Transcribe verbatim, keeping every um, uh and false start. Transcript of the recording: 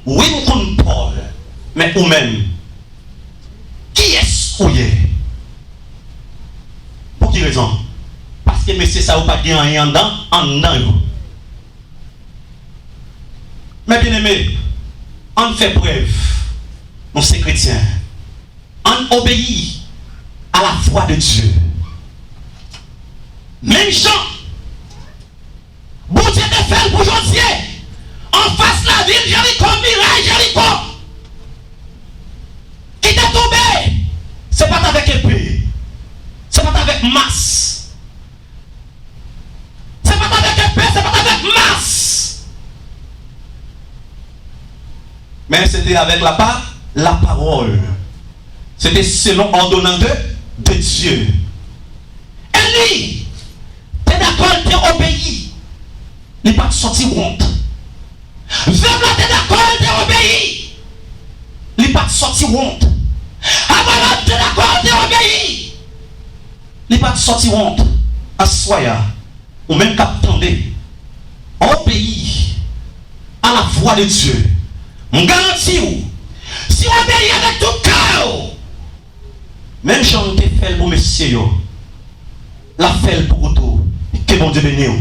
Wi, m konn Pòl, men ou menm, kiyès ou ye? Pou ki rezon? Paske mesye sa yo pa t gen anyen anndan, anndan yo. Men byeneme, ann fè prèv nou se kretyen. Ann obeyi a la vwa de Dye. Menm jan Bondye te fè l pou Jozye, anfas lavil Jeriko, miray Jeriko, ki te tonbe, se pa t avèk epe, se pa t avèk mas, se pa t avèk epe, se pa t avèk mas. Men se te avèk la pa, la pawòl. Se te selon òdonans de, de Dye. Eli te dakò, l te obeyi. Li pa t sòti wont. Vèv la te dakò, l te obeyi. Li pa t sòti wont. Abraram te dakò, l te obeyi. Li pa t sòti wont. Aswè a, ou menm k ap tande, obeyi a la vwa de Dye. M garanti w, si w obeyi avèk tout kè w, menm jan l te fè l pou mesye yo, l ap fè l pou ou tou. Ke Bondye beni w.